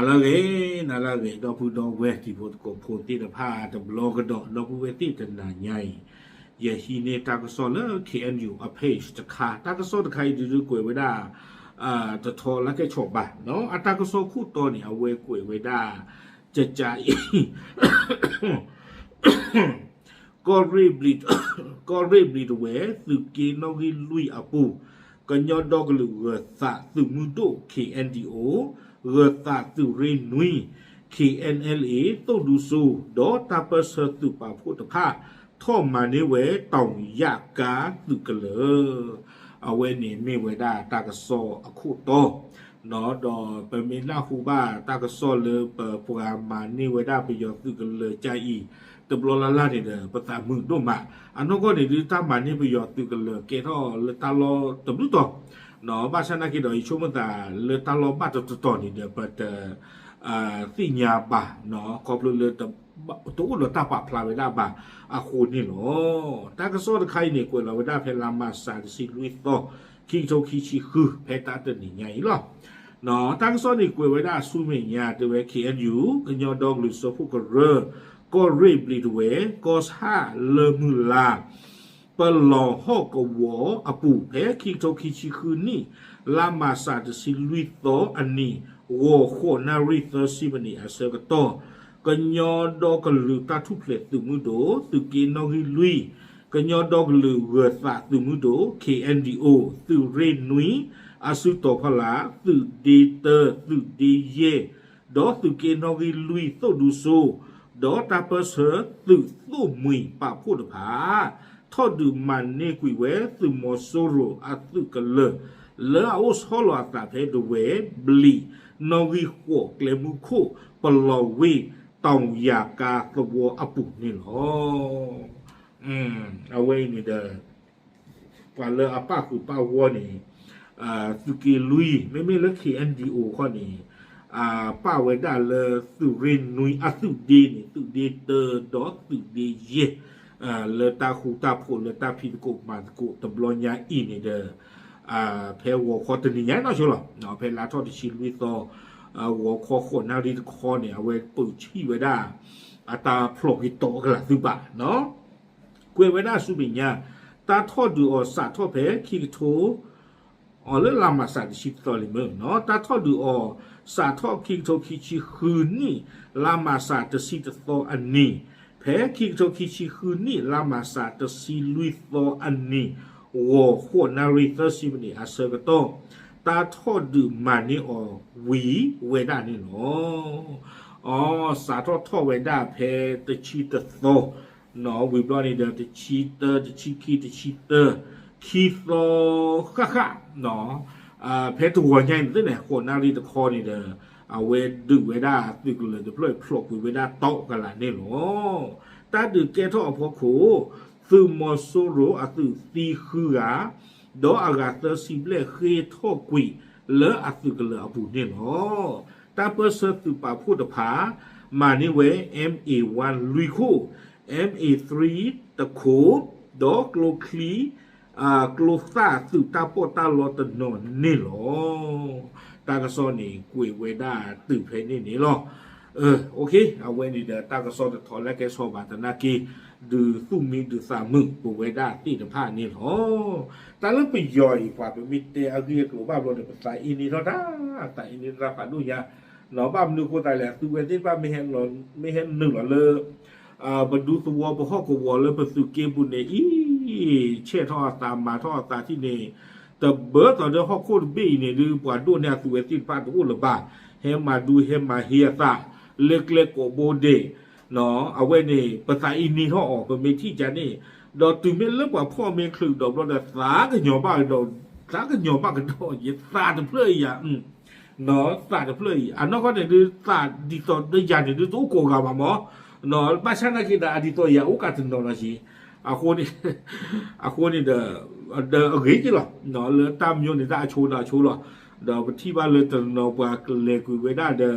နၤလၢအဂ့ၤ, နၤလၢအဂ့ၤ, ဒီပုၢ်ဒီဝဲၢ်တံၤဖိသကိးဖိသ့ၣ်တဖၣ်တဘျီကဒီး, ဒီပုၢ်ဝဲၢ်သ့ၣ်တနၤညါအံၤ, ယဟံးန့ၢ်တၢ်ကစီၣ်လၢ K N U အ page တခါ, တၢ်ကစီၣ်တခါအံၤဒုးကွဲးဝဲဒၣ် တထီလၢကဲဆီၣ်ဘၣ်, အတၢ်ကစီၣ်ခိၣ်တီန့ၣ် အဝဲကွဲးဝဲဒၣ် ကကါအံၤ ကီၢ်ရ့ၣ်ဘျံးတဝဲ, သုးက့နီၣ်ဂံၢ်လွံၢ်အပူၤ, ကညီဒီကလုာ်ဂၢၤသးသုးမုၢ်ဒိၣ် K N D O, ဂၢၤသးသုးရ့ၣ်နွံ K N L A သိၣ်ဒူစိ, ဒီးတၢ်ပၢၢ်ဆၢသုးပာ်ဖှိၣ်တဖၣ် ထီၣ်မၤန့ၢ်ဝဲ တီၣ်ယၣ်ကါသုးကလၢၤ အဝဲန့ၣ်မ့ၢ်ဝဲဒၣ်တၢ်ကစီၣ်အခိၣ်တီ, ဒီးပမ့ၢ်နၢ်ဟူဘၣ်တၢ်ကစီၣ်လၢပပှၤမၤန့ၢ်ဝဲဒၣ်ပယီၤသုးကလၢၤကါအံၤ တဘျီလၢ်လၢ်န့ၣ်ဒီး ပသးမုာ်ဒိၣ်မး, အနီၢ်ကီၢ်န့ၣ်ဒုးတၢ်မၤန့ၢ်ပယီၤသုးကလၢၤကဲထီၣ်လၢတၢ်လီၢ်တဘျုးတီၤ, ဘၣ်ဆၣ်နာ်က့ဒီး ယဆိကမိၣ်သးလၢတၢ်လီၢ်ဘၣ်တတီၤတီၤန့ၣ်ဒီး ပတ သ့ၣ်ညါဘၣ်, ခီဖျိလၢ တအိၣ်ဒီးတၢ်ပာ်ဖျါဝဲဒၣ်ဘၣ်အဃိန့ၣ်လီၤ. တၢ်ကစီၣ်တခါအံၤန့ၣ် ကွဲးလီၤဝဲဒၣ်ဖဲလါမးရှးတဆံလွံၢ်သီ ခံကထိခံဆံဃု ဖဲတၢ်တနံၤညါအံၤလီၤ. တၢ်ကစီၣ်န့ၣ်ကွဲးဝဲဒၣ်ဆူမဲာ်ညါ တဲဝဲ K N U ကညီဒီကလုာ်စၢဖှိၣ်ကရၢ ကီၢ်ရ့ၣ်ဘျံးတဝဲ, ကီၢ်ဆၣ်လၢမုၢ်လါ ပလီၤဟီၣ်ကဝီၤအပူၤ ဖဲခံကထိခံဆံဃုနံၣ် လါမးရှးတဆံလွံၢ်သီအနံၤ ဂီၤဃိးနၣ်ရံၣ်သၢဆံမံးနံးအဆၢကတီၢ် ကညီဒီကလုာ်တၢ်ထူၣ်ဖျဲးသုးမုၢ်ဒိၣ် သုးက့နီၣ်ဂံၢ်လွံၢ်, ကညီဒီကလုာ်ဂၢၤသးသုးမုၢ်ဒိၣ် K N D O သုးရ့ၣ်နွံ အစုတီၤဖီလာ် သုးဒ့တၢ သုးဒ့ယဲၢ် ဒီးသုးက့နီၣ်ဂံၢ်လွံၢ်သိၣ်ဒူစိ ဒီးတၢ်ပၢၢ်ဆၢသုးသိၣ်မှံၤပာ်ဖှိၣ်တဖၣ် ထီၣ်ဒုးမၤန့ၢ်ကွံာ်ဝဲသုးမီၤစိရိၤအသုးကလၢၤ လၢအအိၣ်ဆီလီၤအသးဖဲဒဝဲၢ်ဘျံး နီၣ်ဂံၢ်ဃိးကျဲမုၢ်ခိၣ် ပလီၤဝ့ၢ် တီၣ်ယၣ်ကါသဝီအပူၤန့ၣ်လီၤ. အဝဲအံၤန့ၣ်ဒီး ပှၤလၢအပာ်ဃုာ်ပာ်ဂီၢ်န့ၣ် သုးက့လွံၢ် မ့မ့ၢ်လၢ K N D O ခီန့ၣ် ပာ်ဝဲဒၣ်လၢသုးရ့ၣ်နွံအသုးဒ့န့ၣ် သုးဒ့တၢဒီးသုးဒ့ယဲၢ် လၢတၢ်ဃူတၢ်ဖိးလၢတၢ်ဖံးသကိးမၤသကိးတဘျီညါအံၤန့ၣ်ဒီး ဖဲဂီၤခီတနံၤညါနီၢ်ဆိလီၤ ဖဲလါထီၣ်တဆံလွံၢ်သီ ဂီၤခီဃိးနၣ်ရံၣ်တခီန့ၣ် အဝဲပၢဆှံဝဲဒၣ် အတၢ်ဖျိးက့ၤတီကလာ်သုးပာ် ကွဲးဝဲဒၣ်ဆူမဲာ်ညါ တၢ်ထီၣ်ဒုးအီၤစးထီၣ်ဖဲခံကထိ အီၤလၢလါမးရှးတဆံတသီလံမ့ၢ်နီၤ တၢ်ထီၣ်ဒုးအီၤ စးထီၣ်ခံကထိခံဆံဃုနံၣ် လါမးရှးတဆံတသီအနံၤ ဖဲခံကထိခံဆံဃုနံၣ် လါမးရှးတဆံလွံၢ်သီအနံၤ ဂီၤဃိးနၣ်ရံၣ်သၢဆံမံးနံးအဆၢကတီၢ် တၢ်ထီၣ်ဒုးမၤန့ၢ်အီၤဝံၤဝဲဒၣ်န့ၣ်လီၤ. အီ စးထီၣ်ထီၣ်ဝဲဒၣ်ဖဲတဆံတသီ နီၤ ဝံၤဘျီန့ၣ်ဒီး တဆံတၢ တဆံခံ တဆံတၢ ခံသီဃၣ်ဃၣ် နီၤ ဖဲတဂီၤညါအံၤန့ၣ်သ့ၣ်န့ၣ် ဃိးနၣ်ရံၣ်တခီန့ၣ်ဒီး အဝဲဒုးဝဲဒၣ်သုးကလၢၤတဖျၢၣ်ဖျိးကွံာ်ဝဲဒၣ်တီကလာ်န့ၣ်လီၤ. တၢ်ဒုးကဲထီၣ်အဖီခိၣ် သုးမီၤစိရိၤအသုးသံဃုဂၤ ဒီးအဂၤသၢဆံဘျဲၣ်ဃ့ၢ်ထီၣ်ကွံာ်လၢအသုးကလၢၤအပူၤန့ၣ်လီၤ. တၢ်ပၢၢ်ဆၢသုးပာ်ဖှိၣ်တဖၣ် မၤန့ၢ်ဝဲ M A one လွံၢ်ခိၣ် M A three တခိၣ် ဒီးကျိချံ ကျိသၣ်သုးတၢ်ပီးတၢ်လီတနီၤန့ၣ်လီၤ. တၢ်ကစီၣ်န့ၣ်ကွဲးဝဲဒၣ်တုၤဖဲန့ၣ်န့ၣ်လီၤ. အဝဲန့ၣ်ဒီးတၢ်ကစီၣ်တထီလၢကဲဆီဘၣ်သနာ်က့ ဒုးသူၣ်မံဒုးသးမုာ်ပဝဲဒၣ်သ့ၣ်တဖၣ်န့ၣ်လီၤ. တၢ်လၢပယီၤအံၤ ပှၤပမ့ၢ်တဲအဂ့ၢ်အကျိၤဘၣ်ဘျီန့ၣ် ပသးအ့န့ထီၣ်တၢ်, သးအ့န့ထီၣ်တၢ်ဖးဒိၣ်ညါ, ဘၣ်မနုၤအဃိသတးလဲၣ် အသုဝဲသ့ၣ်တဖၣ် မ့ၢ်ဟဲနုာ်လီၤလၢ ပဒူသဝီပဟီၣ်ကဝီၤလၢပသုးက့ပူၤန့ၣ်အံၤ ဆဲးထီၣ်အသးမၤထီၣ်အသးထံၣ်န့ၣ် တဘၢသိးဒီးဟီၣ်ခိၣ်တဘ့ၣ်အံၤန့ၣ်ဒုး ပှၤဒိၣ်န့ၢ်အသုဝဲသ့ၣ်တဖၣ်တအိၣ်လၢၤဘၣ်, ဟဲမၤဒူဟဲမၤဟ့အသး လၢကျဲကိးဘိဒဲး, အဝဲန့ၣ် ပသးအ့န့ထီၣ်အီၤ ပမ့ၢ်ထံၣ်ကန့ၣ်, ဒီးတုၤမ့ၢ်လၢပှၤဖီၣ်မ့ၢ်ချုးကဒီးဘျီဒီး သးကညီၤဘၣ်ကဒီး, သးကညီၤဘၣ်ကဒီးယသးတဖျၢၣ်အံၤယၤ သးတဖျၢၣ်အံၤ အနီၢ်ကီၢ်န့ၣ်ဒုး သးဒ်သိးဒီးယၤန့ၣ်ဒုး တအိၣ်ကိးဂၤဘၣ်မး, ဘၣ်ဆၣ်နာ်က့ဒီး အဒ်သိးယၤအိၣ်ကးတနီၤလီၤက့ၤ, အဃိန့ၣ်ဒီး အဂ့ၤက့ၤလီၤ, လၢတၢ်မညိန့ၣ် တၢ်အဆိဒီးအဆိလီၤ, ဒီးပထံၣ်ဘၣ်လၢတနီၤပှၤကလဲၤကွံာ်ဝဲဒၣ်ဒီး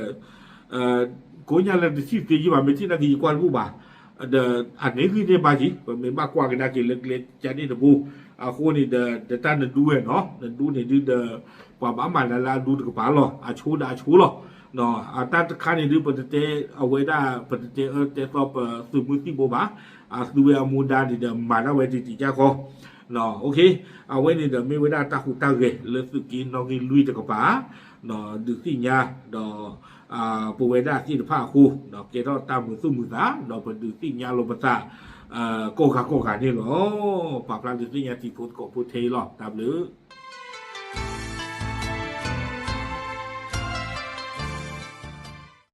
ကိးညါလၢတထံၣ်သ့ယဘၣ် မ့ၢ်ထံၣ်နာ်က့ၤယကွၢ်တဘူၣ်ဘၣ်, ဒီးအန့ၣ်ဂံၢ်န့ၢ်ဘၣ်က့ၤ ပမ့ၢ်ဘၣ်ကွၢ်ကဒါက့ၤလၢကျဲကန့ၣ်တဘိ, အဃိန့ၣ်ဒီး ဒီးတၢ်နဒူဝဲနီၤ နဒူန့ၣ်ဒုးဒီး ပှၤဘၣ်မၤလၢလၢအဒူတကပၤလီၤ အဆိဒီးအဆိလီၤ, အတၢ်တခါန့ၣ်ဒုး ပတတဲအဝဲဒၣ် ပတတဲအၢတဲသီပသုးမုၢ်သံၣ်ဘိဘၣ်. အသုဝဲအမူဒါန့ၣ်ဒီး မၤဒၣ်ဝဲတံၤတံၤကၢ်ဃီ, အဝဲန့ၣ်ဒီးမ့ၢ်ဝဲဒၣ်တၢ်ဟူးတၢ်ဂဲၤလၢသုးက့နီၣ်ဂံၢ်လွံၢ်တကပၤ, ဒုးသ့ၣ်ညါ ဒီး ပဝဲဒၣ်သ့ၣ်တဖၣ်အဃိ ကဲထီၣ်တၢ်မုာ်သူၣ်မုာ်သး ဒီးပဒုးသ့ၣ်ညါလီၤပသး ကိးဂၤကိးဂၤန့ၣ်လီၤ. ပာ်ဖျါဒုးသ့ၣ်ညါတံၤဖိသကိးဖိထဲအံၤလီၤ. တၢ်ဘျုး